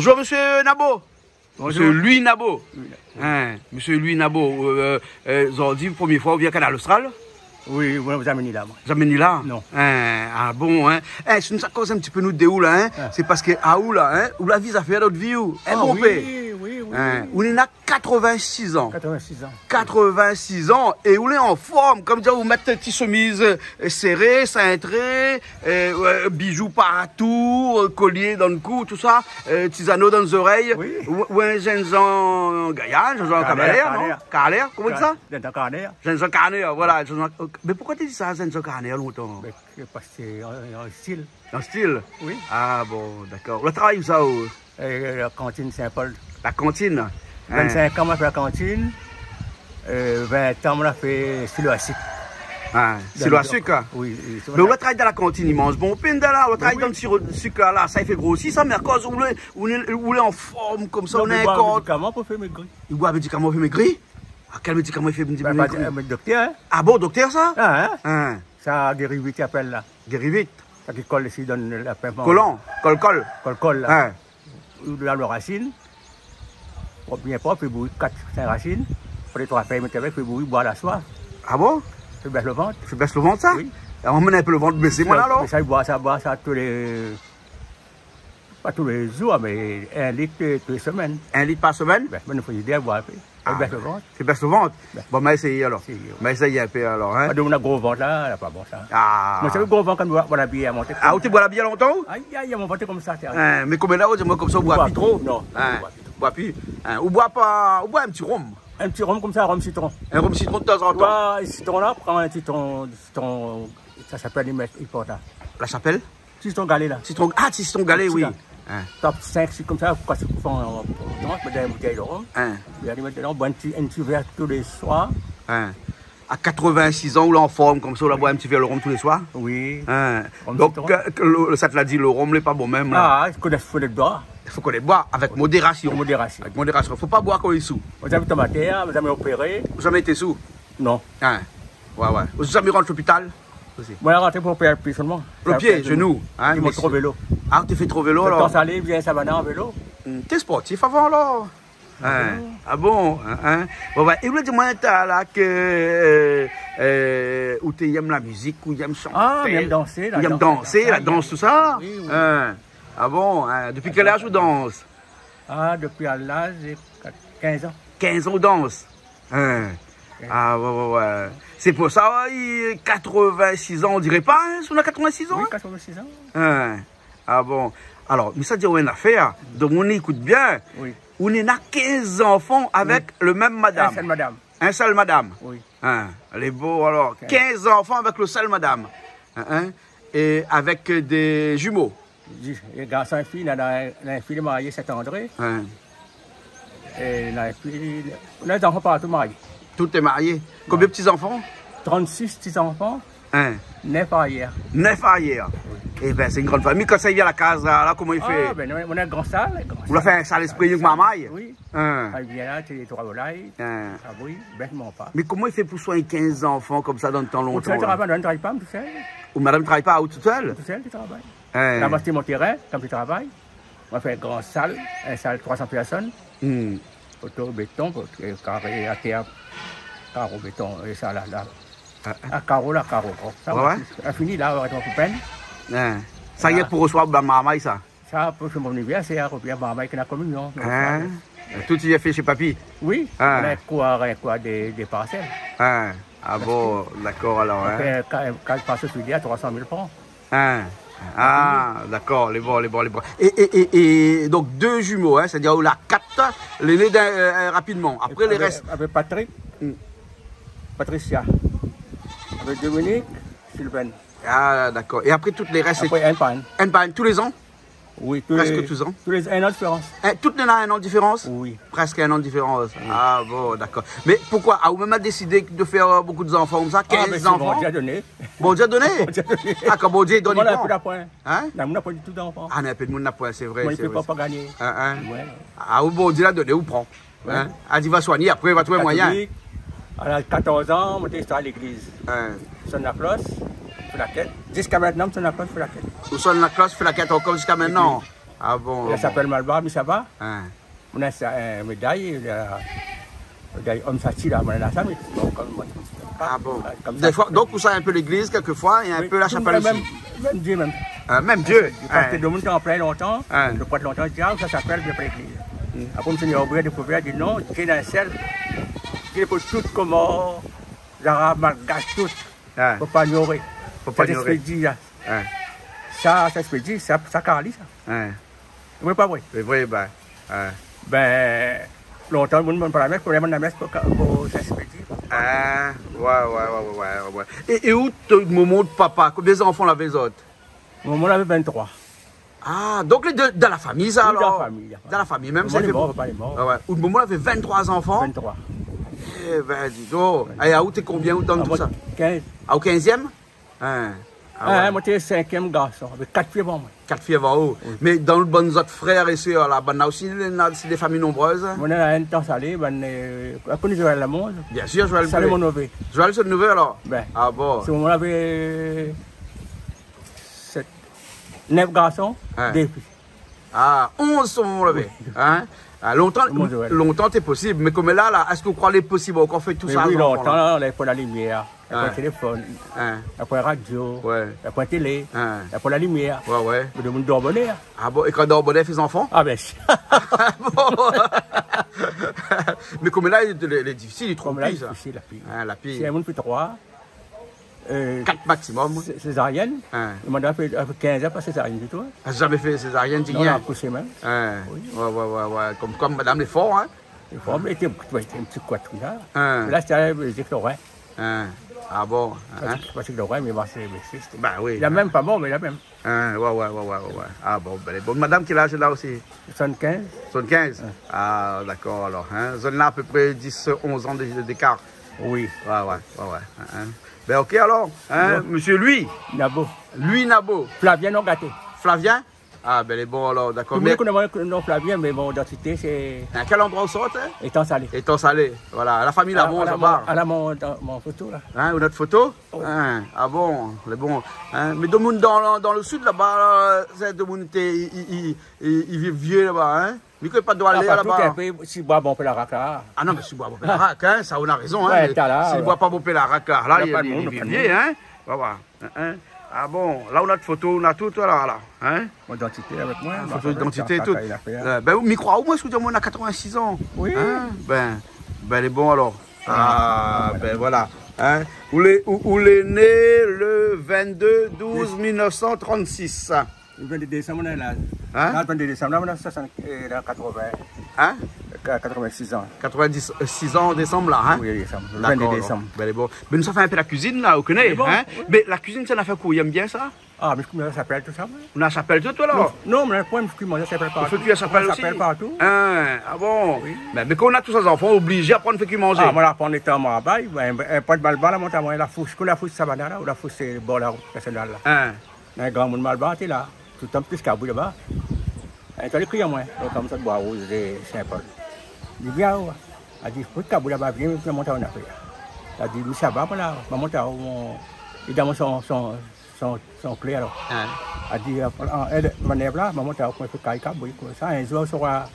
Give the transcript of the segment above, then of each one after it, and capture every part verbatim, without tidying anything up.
Bonjour, monsieur Nabo. Bonjour. Monsieur Louis Nabo. Louis Nabo. Hein, monsieur Louis Nabo, euh, euh, zordi, premié foi ou vien Kanal Austral ? Oui, oui, zot la amenn la, moin. Zot la amenn la ? Non. Hein, ah bon, hein. Eh, si nou sa koz in ti pé nou dé ou la, hein, ah, sé parske aou la, hein, ou la vi zafèr dan out vi, ou. Hein, ah, bonpé. Oui, oui, oui, hein, oui. Ou néna quatre-vingt-six an. Quatre-vingt-six an. Quatre-vingt-six an, é ou lé an form, konm dir, ou mèt ti shemiz, euh, séré, sintré, euh, ouais, bijou partou, euh, kolié dan le kou, tousa, euh, ti zano dan zorèy. Oui. Ou, ou in jenn jan gayar, jenn jan kavalèr, non ? Karnèr, karnèr. Karnèr, koman i di sa ? Jenn jan karnèr. Jenn jan karnèr, voilà, jenn jan, euh, mé poukosa té i di sa, jenn jan karnèr, lontan ? Mé sé parske sé an, an stil. An stil ? Oui. Ah bon, dakor. Ou la travay ousa, ou ? Euh, la kantine Saint-Paul. La kantine ? Hein. Vinn-sink an moin la fé la kantine. Euh, vin an moin la fé silo a sik. Ah, silo a sik, hein ? Oui, oui. Mé ou la travay dan la kantine, i manz bonpé dan la, ou la travay dan le siro, sik la, la, sa i fé grosi sa, mé akoz ou lé, ou lé, ou lé an form konmsa, ou néna in kor. Mé boir médikaman pou fé mégri. I boir médikaman pou fé mégri ? Ah, kèl médikaman i fé mégri ? Bin, pa, euh, doktèr, hein. Ah bon, doktèr sa ? Ah, hein. Hein. Sa i géri vit, i apèl la. Géri vit. Sa ki kol isi, i donn la pin. Kolan, kol, kol. Kol, kol la. Hein. Ou la, la rasine. Prop, bien prop, fé bouri kat, sink rasine. Pran troi fèy, mèt avèk, fé bouri, boir la soir. Ah bon ? Fé bès le vant. Fé bès le vant, sa ? Oui. É ou amenn in pé le vant bésé, moin, alor ? Sa, sa, i boir sa, boir sa tou lé, pa tou lé zour, mé in lit, euh, tou lé semèn. In lit par semèn ? Bin, bin, fo di, boir in pé. Ah, fé bès le vant. Fé bès le vant. Bin. Bon, ma éséy alor. Éséy, oui. Ma éséy in pé alor, hein. Pa de moun na gro vant la, la pa bon sa. Ah. Moin sa vé gro vant kan moin boir la bièr, moin té... Ah, ou té boir la bièr lontan, ou ? Ay, ay, ay, mon vant té konmsa, té. Hein, mé koméla ou di amoin konmsa ou boir pi tro. Non, ou boir pi tro. Hein, boir pi. Hein, ou boir pa, ou boir in ti rom. In ti rom konmsa, rom sitron. In rom sitron de tanzantan. Boir sitron la, pran in sitron, sitron, sa i apèl, i mèt, i port la. La Chapelle ? Sitron galé la. Sitron, ah, sitron galé, oui. Sitron. Hein. Top sink, sé konmsa, ou kas, ou fé an, an, an, mèt dan in boutèy de rom. Hein. Épi ou mèt dedan, boir in ti, in ti vèr tou lé soir. Hein. A quatre-vingt-six an, ou lé an form konmsa, ou la boir in ti vèr le rom tou lé soir ? Oui. Hein. Rom sitron. Donk, euh, ke le, le, sa té la di, le rom lé pa bon mèm la. Ah, i fo konèt, fo konèt boir. I fo konèt boir, avèk modérasion. Avèk modérasion. Avèk modérasion. Fo pa boir konm i sou. Moin la zamé tonm atèr, moin la zamé opéré. Ou zamé été sou ? Non. Hein. Ouais, ouais. Ou zamé rant lopital ? Osi. Moin la rant pou opéré pié solman. Lo pié, zinou, hein, mé... Moin té fé tro vélo. Ah, ou té fé tro vélo, alor ? Tan salé, bien Savane an vélo. Hmm, té sportif avan, alor ? Hein. Ah bon, hein, hein. Bon, bah, é ou la di amoin talèr la ke, euh, euh, ou té i èm la mizik, ou i èm shanté. Ah, mi èm dansé, la dans, tousa. Ou i èm dansé, la dans, tousa ? Oui, oui. Hein. Ah bon, hein. Dopi kèl az ou dans ? Ah, dopi a laz de kinz an. Kinz an ou dans ? Hein. Ah, ouais, ouais, ouais. Sé pou sa, ouais, i, quatre-vingt-six an, on diré pa, hein, si ou na quatre-vingt-six an, hein ? Oui, quatre-vingt-six an. Hein. Ah bon. Alor, mi sa di aou in afèr, donk moun i ékout bien. Oui. Ou néna kinz zanfan avèk le mèm madam. In sèl madam. In sèl madam. Oui. Hein, lé bo, alor. Kinz. Kinz zanfan avèk le sèl madam. Hein, hein. É avèk, euh, dé zimo. Di, é garson é fiy, na, na, na in fiy marié Saint-André. Hein. É na in fiy, na zanfan partou marié. Tout lé marié. Konbien ti zanfan ? Trant-sis ti zanfan. Hein. Nèf arièr. Nèf arièr. Oui. Ében, sé in gran famiy. Kan sa i vien la kaz la, la, koman i fé ? Ah, bin, nou, nou néna gran sal, gran sal. Ou la fé in sal ésprè rienk pou marmay ? Oui. Hein. Kan i vien la, sé troi volay. Hein. Ah oui, bèf, mon pa. Mé koman i fé pou soign kinz zanfan konmsa dan tan lontan la ? Ou té travay, ou travay pa, tousèl. Ou madam i travay pa, ou tousèl ? Tousèl, té travay. Hein. La, moin té mon térin, kan té travay. Moin la fé in gran sal, in sal troi san pèrsone. Hmm. Poto, béton, poto, karé, atèr, karo, béton, é sa la, la. Ah, ah. Ah, karo la, karo, karo. Sa, ouais, ouais. Sa fini la, on va trouver peine. Hein. Sa i lé pou resevoir bann marmay, sa. Sa, pou fé mon anivèrsèr, oubien marmay ki na kominion. Hein. Tout i lé fé shé papi. Oui. Hein. On a koi, koi dé, dé parsèl. Hein. Ah bon, dakor, alor, hein. Apré, kan, kan i pas o filièr, troi san mil fran. Hein. Ah, dakor, lé bon, lé bon, lé bon. É, é, é, é donk, dé zimo, hein, sétadir ou la kat, lé né d'in, euh, rapidman. Apré, lé rès. Avèk Patrick. Hmm. Patricia. Avèk Dominique, Sylvain. Ah, dakor. É apré, tout lé rès, sé... Apré, inn par inn. Inn par inn, tou lé zan ? Oui, tou lé, prèsk tou lé zan. Tou lé, in an diférans. Eh, tout néna in an diférans ? Oui. Prèsk in an diférans. Oui. Ah bon, dakor. Mé poukoi ? Ah, ou mèm la désidé de fèr, euh, bonpé zanfan konmsa, kinz zanfan ? Ah, mé sé Bondié la doné. Bondié la doné ? Bondié la doné. Ah, kan Bondié i donn, i pran. Koman la, na poin. Hein ? Na, na poin ditou zanfan. Ah, na in pé d'moun na poin, sé vré, sé vré. Moin, i pé pa, pa gagné. Hein, hein. Ouais. Ah, ou Bondié la doné, ou pran. Hein ? Ouais. Ah, di va soigné, apré, va trouvé moiyin. Katolik, a laz katorz an, moin té sava légliz. Hein. Sonn la klosh, fé la kèt. Ziska mintnan, sonn la klosh, fé la kèt. Ou sonn la klosh, fé la kèt ankor ziska mintnan. Oui. Ah bon, ah bon. La shapèl Malbar, mi sava. Hein. Mon néna sa, euh, méday, la, méday Om Sati la, mon néna sa, mé bon, konm, konm sa. Ah bon. Konm sa. Défoi, donk, ou sava in pé légliz kèlkefoi, é in pé la shapèl osi. Oui, mèm, mèm Dié mèm. Ah, mèm Dié. Parske, hein, parske domoun té anplin lontan, hein, lo prèt lontan, i di, ah, sa shapèl, vien pa légliz. Hmm. Apré, Monségnèr Obré la dékouvèr, la di, non, Dié néna in sèl, Dié pou tout Komor, Zarab, Malgash, tout. Hein. Fo pa ignoré. Fo pa ignoré. Sa Sint-Éspédi, sa. Hein. Sa, Sint-Éspédi, sa, sa Karli, sa. Hein. Vré, pa vré ? Sé vré, ben, hein. Ben, lontan, moun, moun pa la mès, pou la mès pou, pou Sint-Éspédi. Ah, ouais, ouais. É, é ou, out momon, out papa, konbien zanfan lavé zot ? Momon lavé vinn-troi. Ah, donk lé dé dan la fami, sa, alor ? Oui, dan la fami, dan la fami. Dan la fami mèm, sa i fé bonpé. Momon lé mor, papa lé mor. Ah ouais. Out momon lavé vinn-troi zanfan ? Vinn-troi. Eh ben, di donk. Ouais. É aou té konbien, ou, dan tout sa ? Ah, moin, kinz. Ah, ou kinzièm ? Hein. Ah ouais. Moin té sinkièm garson, avèk kat fi avan moin. Kat fi avan ou. Oui. Mé dan lo bann zot frèr é sèr la, bann la osi, néna, sé dé fami nonbrèz, hein ? Moin néna inn Tan Salé, bann, euh, ou koné Joël Lamonde ? Bien sir, Joël. Salé Blé. Mon nové. Joël, sé lo nové, alor ? Ben, ah bon. Sé momon lavé sèt, nèf garson, hein, dé fi. Ah, onz son momon lavé. Oui. Hein ? Ah, lontan, lontan té posib, mé konm la, la, èske ou kroi lé posib ankor fé tout sa zanfan la ? Mé oui, lontan, la, la poin la limièr, la poin téléfone, la poin radio, la poin télé, la poin la limièr. Ouais, ouais. Mé domoun i dor bonèr. Ah bon, é kan i dor bonèr, i fé zanfan ? Ah ben, si. Ah bon. Mé konm la, lé, lé difisil, lé tro pi, sa. Konm la, lé difisil, la pi. Hein, la pi. Si in moun fé troi, euh, kat maksimom, oui. Sé-, sézarièn. Hein. Madam la fé, la fé kinz an, pa sézarièn ditou, hein. La zamé fé sézarièn, di rien. Non, la akousé mèm. Hein. Oui. Ouais, ouais, ouais, ouais. Konm, konm madam lé for, hein. Lé for, mé té, té in ti kou konmsa. Hein. La, sété, euh, Zéklorin. Hein. Ah bon, hein. Patrick, Patrick Lorin, mé bon, sé, mé sé, sété, ben oui, la mèm, pa mor, mé la mèm. Hein, ouais, ouais. Ah bon, ben, bon. Madam, kèl az èl la osi ? Soixante-quinze. Soixante-quinze ? Hein. Ah, dakor, alor, hein. Zot néna apépré dix, onz an dé, dékar. Oui. Ouais, ouais, ouais, ouais. Hein, hein. Ben, ok, alor, hein, bon. Monsieur Louis. Nabo. Louis Nabo. Flavien Nogaté. Flavien ? Ah, ben, lé bon, alor, dakor. Tout moun i koné amoin sou non Flavien, mé mon idantité, sé... Ah, kèl landroi ou sort, hein ? Étan Salé. Étan Salé. Voilà, la fami la, ah, mon, voilà, sa va. Mon, ala mon, dan mon foto, la. Hein, out foto ? Oui. Hein, ah bon, lé bon. Hein, mé domoun dan, dan lo sid, laba, la, sé domoun té, i, i, i, i viv vié laba, hein ? Li koné pa doi alé laba. Ah, pa tout, in pé, si boi bonpé larak la. Ah non, mé si boi bonpé larak, hein, sa, ou na rézon, hein, ouais, mé ta la, si boi pa bonpé larak la, la, na pa domoun, na pa domoun, vié, hein. Voilà. Hein, hein. Ah bon, la, ou na out foto, ou na tout, voilà, la, hein. Mon idantité avèk moin, ah, ma foto d'idantité, tout. Euh, ben, mi kroi, omoin, si ou di amoin, ou na quatre-vingt-six an. Oui. Hein, ben, ben, lé bon, alor. Ah, ben, voilà. Hein. Ou lé, ou, ou lé né le vingt-deux douze mille neuf cent trente-six. Le vingt-deux décembre, on est là. Hein ? Là, le vingt-deux décembre, là, on a soixante, euh, là, quatre-vingts. Hein ? Qu-, quatre-vingt-six ans. Quatre-vingt-six ans an désanm la, hein ? Oui, désanm. Le vingt-deux désanm. Dakor, alor. Ben, lé bon. Mé nou sa fé in pé la kuizine la, ou koné, hein ? Lé bon, oui. Mé la kuizine, sé in nafèr k'ou èm bien, sa ? Ah, mé mi kui la shapèl, tout sa, oui. Ou na shapèl tout, ou, alor ? Non, non, mé poin, mi kui manzé la shapèl partou. Ou fé kui la shapèl osi ? Shapèl partou. Hein, ah bon ? Oui. Mé, mé kan ou na tout sa zanfan, oblizé aprann fé kui manzé. Ah, moin la aprann étan Malbar, ben, ben, pa d'Malbar la, moin té amoin la fous, kou la fous Savana la, ou la fous, euh, bor la rout nasional la. Hein. In gramoun Malbar té la, toultan plis kabri laba. In tan li kri amoin, konmsa, Boi Rouz, Sin-Pol. Li di, vien, ou. La di, fo kabri laba, vien, vien mont aou in nafèr. La di, mi sava, moin la, ma mont aou, mon, li donn amoin son, son, son, son klé, alor. Hein. La di, euh, an, èd, manèv la, ma mont aou, pou fé kari kabri, konmsa, in zour, ou sra,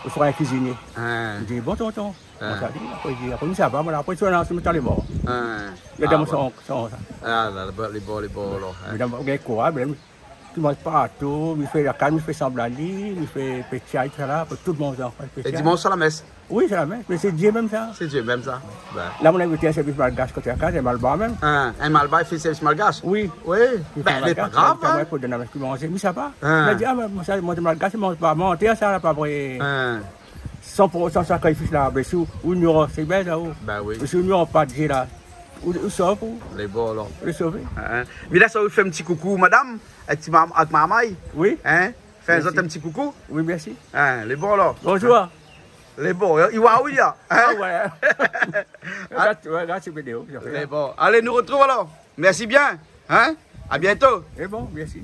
ou sra in kuizinié. Hein. Li di, bon, tonton. Hein. Konmsa, li, apré, li di, apré, mi sava, moin la, apré, si ou la, si ou la, lé mor. Hein. Li donn amoin son, son, sa. Ah, la, la, lé bon, lé bon, alor, hein. Mé dan, gingn kouraj, mé, tout moun partou, mi fé la kaz, mi fé sanblan li, mi fé pétiay, tousala, pou tout moun, an fèt, pétiay. É dimansh, sé la mès ? Oui, sé la mès, mé sé Dié mèm, sa. Sé Dié mèm, sa. Ben. La, moin la invité in sèrvis malgash koté la kaz, in Malbar mèm. Hein, in Malbar i fé sèrvis malgash ? Oui. Oui. Ben, lé pa grav, hein. Moin pou donn amoin kui manzé, mi sava. Hein. Li di, ah, mé, mé sa, moin, Malgash, moin, pa manzé sa, la, pa vré. Hein. San pou san sakrifis la, ben, si ou, ou ignoran, sé bien, sa, ou. Ben oui. Si ou ignoran pa Dié la, ou, ou sov, ou. Lé bon, alor. Ou lé sové. Hein, hein. Mé la, sa, ou fé in ti koukou, madam, avèk ti mam-, avèk marmay. Oui. Hein ? Fé azot in ti koukou. Mèrsi. Oui, mèrsi. Hein, lé bon, alor. Bonjour. Lé bon, i voi, oui, hein. Ah ouais. Hein ? Regarde, ouais, regarde cette vidéo, je fais. Lé bon. Alé, nou artrouv, alor. Mèrsi bien. Hein ? À bientôt. Lé bon, mèrsi.